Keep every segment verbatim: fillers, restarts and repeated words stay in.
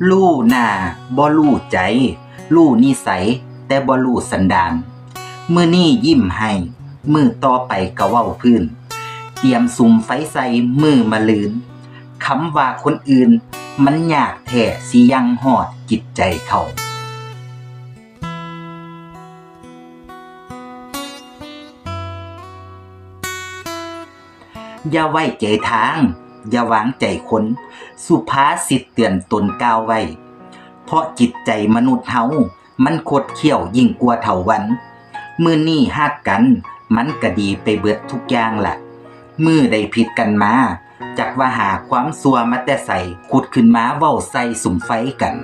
ฮู้หน้าบ่ฮู้ใจ ฮู้นิสัยแต่บ่ฮู้สันดาน มื้อนี้ยิ้มให้ มื้อต่อไปก็เว้าพื้น เตรียมสุมไฟใส่มื้อมะรืน คำว่าคนอื่น มันยากแท้สิยังฮอดจิตใจเขา อย่าไว้ใจทาง อย่าวางใจคน สุภาษิตเตือนตนกล่าวไว้ เพราะจิตใจมนุษย์เฮา มันคดเคี้ยวยิ่งกว่าเถาวัลย์ มื้อนี้ฮักกัน มันก็ดีไปเบิดทุกอย่างละ มื้อใดผิดกันมา จักว่าหาความชั่วมาแต่ไส ขุดขึ้นมาเว้าใส่สุมไฟกัน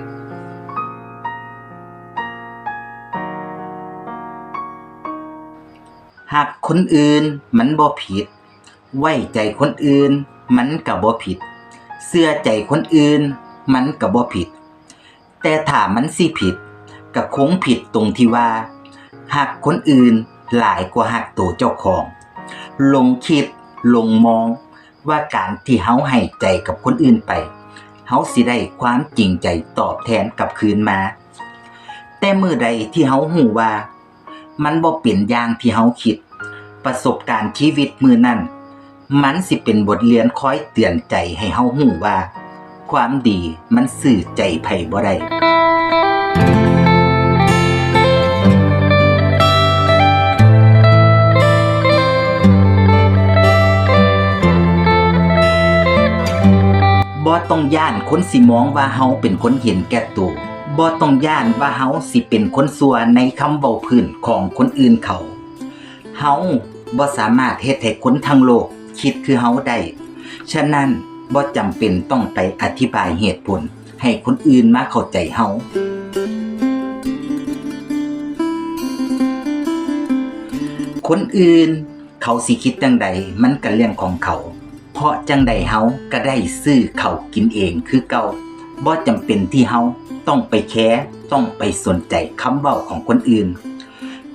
ฮักคนอื่นมันบ่ผิด ไว้ใจคนอื่นมันก็บ่ผิด เชื่อใจคนอื่นมันก็บ่ผิด แต่ถ้ามันสิผิด ก็คงผิดตรงที่ว่า ฮักคนอื่นหลายกว่าฮักตัวเจ้าของ หลงคิด หลงมอง ว่าการที่เฮาให้ใจกับคนอื่นไป เฮาสิได้ความจริงใจตอบแทนกลับคืนมา แต่มื้อใดที่เฮาฮู้ว่า มันบ่เป็นอย่างที่เฮาคิด ประสบการณ์ชีวิตมื้อนั้น มันสิเป็นบทเรียนคอยเตือนใจให้เฮาฮู้ว่า ความดีมันซื้อใจไผบ่ได้ บ่ต้องย้านคนสิมองว่าเฮาเป็นคนเห็นแก่ตัว บ่ต้องย้านว่าเฮาสิเป็นคนชั่วในคำเว้าพื้นของคนอื่นเขา เฮาบ่สามารถเฮ็ดให้คนทั้งโลกคิดคือเฮาได้ ฉะนั้นบ่จำเป็นต้องไปอธิบายเหตุผลให้คนอื่นมาเข้าใจเฮา คนอื่นเขาสิคิดจั่งใดมันก็เรื่องของเขา เพราะจั่งใดเฮาก็ได้ซื้อข้าวกินเองคือเก่า บ่จำเป็นที่เฮาต้องไปแคร์ ต้องไปสนใจคำเว้าของคนอื่น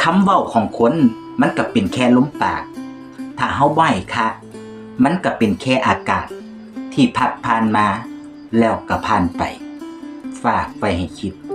คำเว้าของคนมันก็เป็นแค่ลมปาก ถ้าเฮาบ่ให้ค่า มันก็เป็นแค่อากาศที่พัดผ่านมาแล้วก็ผ่านไป ฝากไว้ให้คิด